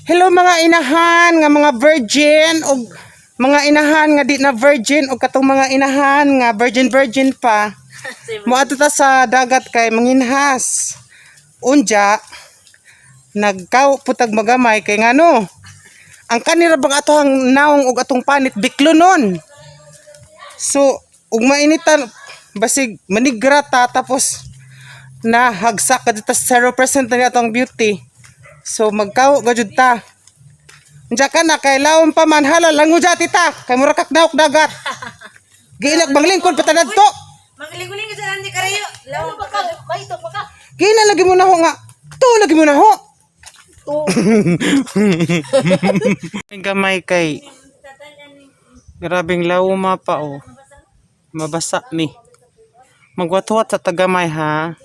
Hello, mga inahan nga mga virgin og mga inahan nga di na virgin og katong mga inahan nga virgin virgin pa. Moadto ta sa dagat kay manginhas. Unja nagkaw putag magamay kay ngano. Ang kanira bang ato ang naong og atong panit biklo nun. So ug mainitan, basig manigra ta, tapos na hagsak ka dito, 0% na atong beauty. So magkaw ga jud ta. Unja ka na kay lawom pa man, halal lang mo tita kay mura kak daok dagat. Giinak banglingkod pa ta dadto. Magaling-guling ka sa hindi karayo. Lawa pa ka. May ito pa ka. Giina lagi mo na ho nga. To lagi mo na ho. Ay, gamay kay grabing lawma pa oh. Mabasa ni. Magwatwat sa tagamay ha.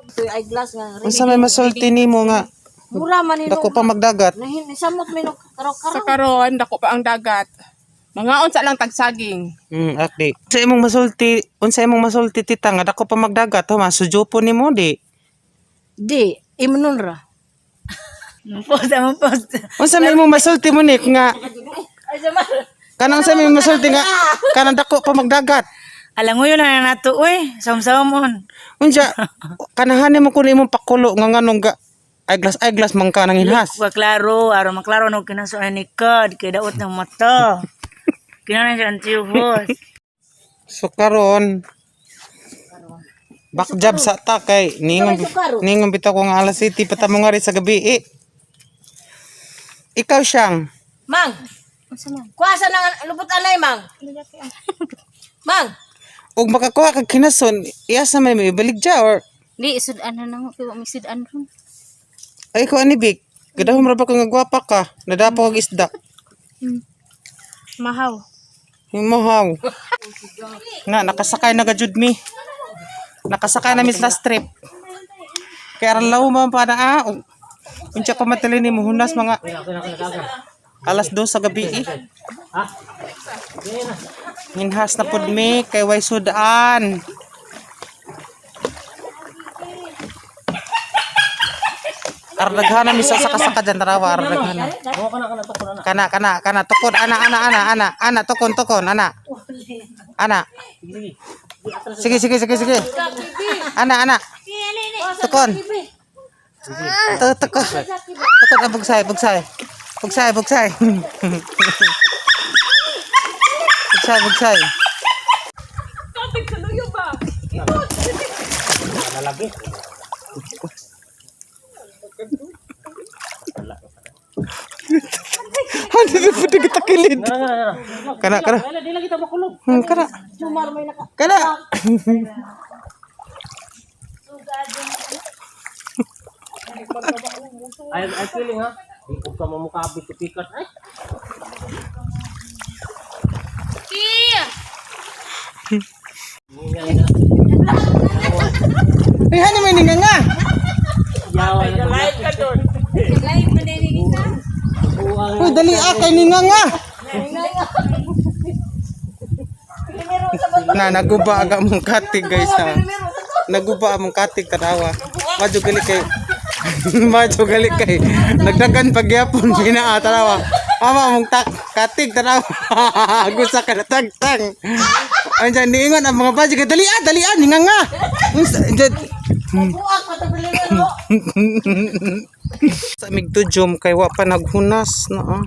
Ito ay glass nga. Unsa may masulti nimo nga Mura man nino. dako pa magdagat? Nahin samot may no karaw Sa karon dako pa ang dagat. Mangaon sa lang tagsaging. Akdi. Sa imong masulti, unsa imong masulti, tita, nga dako pa magdagat ho, masujupo nimo di? Di, imnon ra. Post mo post. Unsa may imong masulti mo nik nga Ay sama. kanang sa may masulti nga kanang dako pa magdagat? Alam mo yun na nato uy, samsamon. Unsa kanahan nimo kun imong pakulo nga nganong ga eyeglass eyeglass man ka nang hinhas? Wa klaro, aron maklaro no kinasuan ni kad kay daot ng mata. Kinahanglan siya ang tiyubos. So karon back job sa ta kay ningon ningon bitaw ko nga alas city pata mo nga rin sa gabi eh. Ikaw siyang Mang. Kuha sa nang lupot anay, Mang. Mang. ug makakuha kag kinason, iya sa may ibalik ja or Di, sudan na nang kay wa may sudan ron. Ay, ko ani Bik. Gadahom ra ba ka nga gwapa ka? Nadapo kag isda. Mahaw. Himahaw. Na nakasakay na gajud mi. Nakasakay na mi sa last trip. Kaya aron law man pa na ah. Unsa pa matali ni muhunas mga alas 2 sa gabi eh. Hinhas na pud mi kay way sudan. Ardaghana mi sa saka-saka dyan tarawa ardaghana. Kana kana kana tukon ana ana ana ana ana tukon tukon ana. Ana. Sige sige sige sige. Ana ana. Tukon. Tukon. Tukon ah, bugsay bugsay. Bugsay bugsay. Bugsay bugsay. Ano na po kita kilid? Kana kana. Kana. Kana. Ay, ay feeling ha. Di ko ka mamukabit pikas ay. Ay, hani may ninga nga. Yawa na. Uy, dali ah, kay ninga nga. Na, naguba aga mong katig, guys ha. Naguba among katig tanawa. Madyo gali kay Madyo gali kay nagdagan pagyapon gina tanawa. Ama mong tak katig tanawa. Gusa ka na tagtang. Andiyan niingon ang mga badyo kay dali ah, dali ah, ninga nga. Unsa- Buak patabilin no. Sa migtujom kay wa pa naghunas na ah.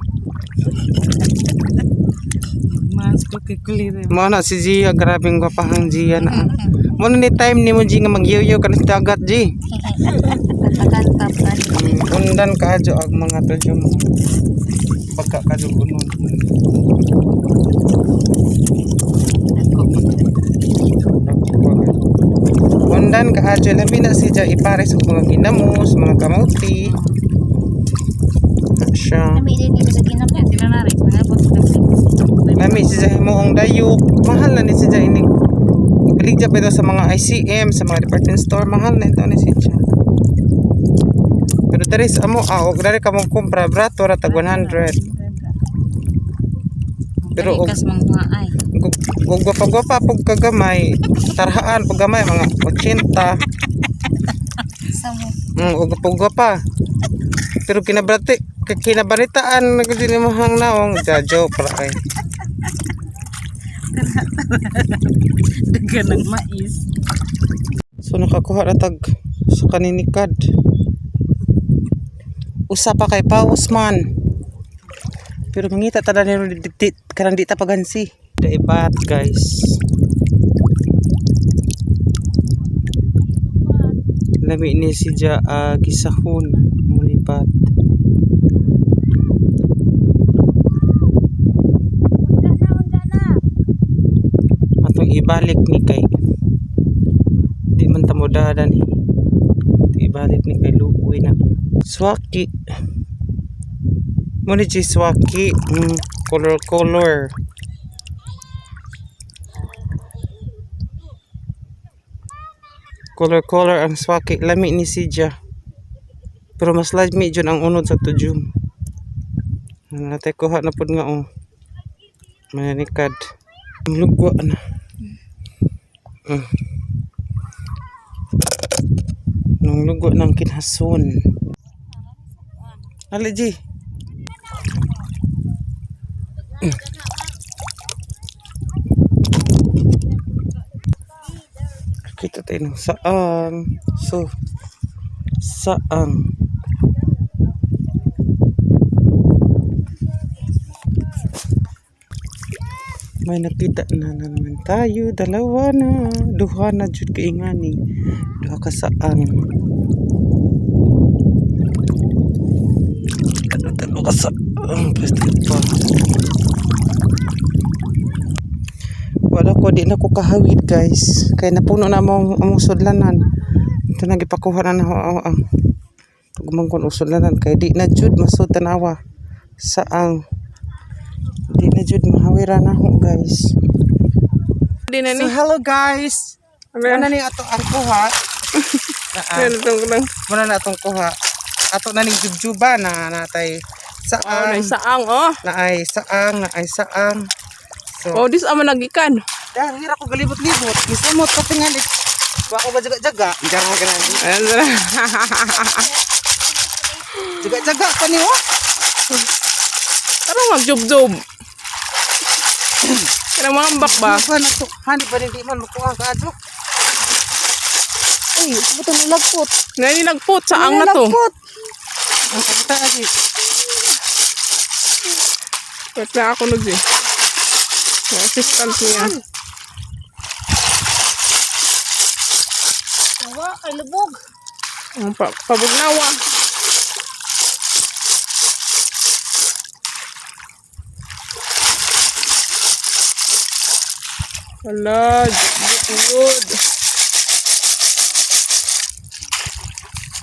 Mas ko kay kulir. Mo na si Gia, grabeng gwapahang Gia na. Ah. Mo na ni time ni mo Gia nga magyuyo ka na sa dagat, G. Kanta-kanta pa. Undan ka adyo ang mga tudyo mo. Pagka kadyo unon. Undan ka adyo labi na si Gia ipares og mga ginamos, mga kamuti. Na siya. Kami din dito sa ginam na sila na rin. Nangabot sa Lami si Gia himuong dayok. Mahal na ni si Gia ining. Ibaligya pa ito sa mga ICM, sa mga department store. Mahal na ito ni si Gia. Pero dari sa amo, ah, og dari ka mong kumpra, brato ra tag 100. Pero og Kas mga ay. og gwapa-gwapa pug kagamay, tarhaan pug gamay mga 80. Samo. Og pug gwapa. Pero kinabrati, kinabalitaan na gud ni mohang naong jajo para kay. Dagan ng mais. So nakakuha na tag sa kaninikad. Usa pa kay paus man. Pero mangita ta na nilo di, karang di ta pagansi. Daibat, guys. Lami ni si Ja gisahon mulibat. Atong ibalik ni kay di man ta modadan eh. Ibalik ni kay luoy na. Swaki. Mo ni si swaki. Color color. Color color ang swaki. Lami ni siya. Pero mas lami jud ang unod sa tujum. Natay kuha na pud nga oh. Manikad. Ang lugwa na. Nung lugo ng kinhason. Ali, G. Kita tayo ng saang. So, saang. May nakita na na naman tayo. Dalawa na. Duha na jud kaingani. Duha ka saang. Tatlo ka saang. Pwede pa. Wala ko, di na ko kahawid, guys. Kaya napuno na among, among sudlanan. Ito na gipakuha na na ako ang pagumangkon og sudlanan. Kaya di na jud masud tanawa saang. Di na jud mahawira na ako, guys. Di na So ni. hello, guys. Muna ni ato ang kuha. Naa, Ano itong lang. muna na atong kuha. Ato na ning jubjuba na natay Oh, saang, na saang oh. naay saang, naay saang. So, Oh, dis ama nagikan. dahil hira ko galibot-libot. Misamot ko tingali. Wa ko gajaga-jaga. Diyan ko ganun. Ayan na. Jaga-jaga pa ni oh. Tara magjubjob. Kanang mga ambak ba? Ba na to? Hani ba hindi man makuha ka adlok? Uy, buto na lagpot. Ngayon nagput saang na to. Nalagpot. Ang kabuta agi. Wait lang ako nag eh. Yung assistant niya. Wa kay lubog. Ang pabugnawa. Wala, good.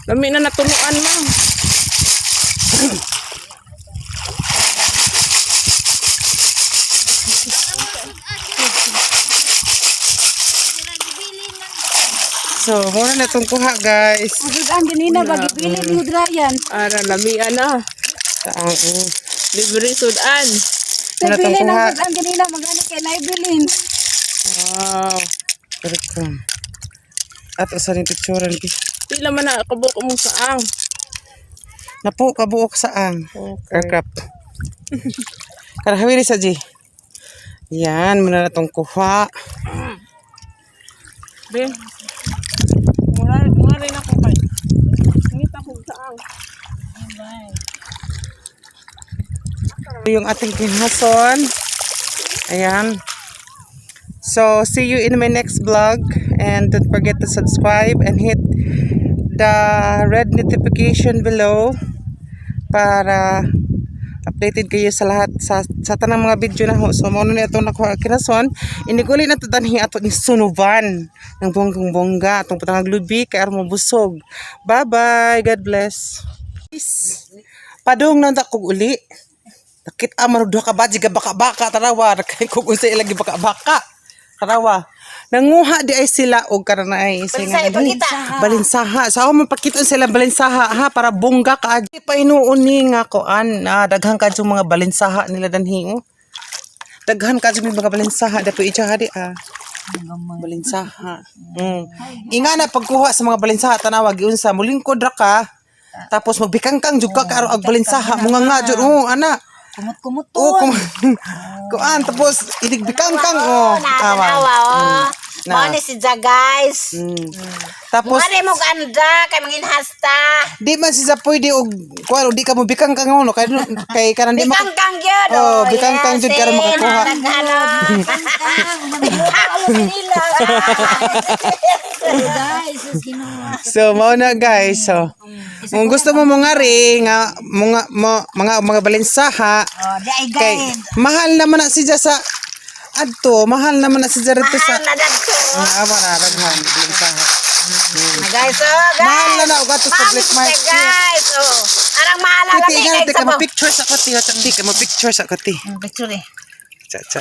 Lami na natuluan, ma'am. So, muna na itong kuha, guys. Ang ganina ba gibili ni Udrayan. Ara, lamian na. Saang. Libre sudan. Muna itong Nabili ng kuha. sudan ganina magani kay naibilin. Wow. Welcome. At usa ni picturean bi. Pila man na kabuk mo saang. Napo kabuok saang. Okay. Aircraft. Karahawiri sa G. Yan, muna na itong kuha. Be. Mura, mura rin ako kay. Ngita ko saang. Yung ating kinhason. Ayan. So, see you in my next vlog. And don't forget to subscribe and hit the red notification below para updated kayo sa lahat sa tanang mga video na ho. So, mao na itong nakuha kinason. Iniguli na ito danhi ato ni sunuban ng bonggang bongga atong patangag lubi kay aron mabusog. Bye-bye. God bless. Peace. Padung na kog uli. Nakita man og duha ka badji ga baka-baka tarawa kay kog unsa ilang gibaka-baka. Tarawa. Nanguha di ay sila og karanay sa nga balinsaha. Sa ako mapakita sila balinsaha ha para bongga ka. Di pa hinuon ni nga kuan na daghan ka yung mga balinsaha nila danhi oh. Daghan ka yung mga balinsaha dapo itsa di ah. Balinsaha. Inga na pagkuha sa mga balinsaha tanawa giunsa mulingkod ra ka. Tapos magbikangkang jud ka karo ag balinsaha mo nga jud, oh, ana. Kumot-kumot. Oh, kuan, tapos inig bikangkang, oh. Awa. Awa, oh. Na. Mao ni si Ja, guys. Tapos Mare mo ganda kay manginhasta. di man siya pwede og kuan, di ka mo bikangkang ngono kay kay kanang di maka Bikangkang gyud. Oh, bikangkang jud karon makakuha. Guys, sus Ginoo. So mao na, guys. So kung gusto mo mongari nga mga mo, mga balinsaha Oh, di ay kay guys. mahal naman na siya sa adto, mahal naman na siya rito sa Mahal na dagko. Awa na daghan balinsaha. Na, guys, oh, guys. Mahal na na og ato sa Mahal black siya, market. guys. Oh. Arang mahal Titi, lami nga kay ka sa mo picture sa kati, ti ka mo picture sa kati. Picture eh. Cha cha.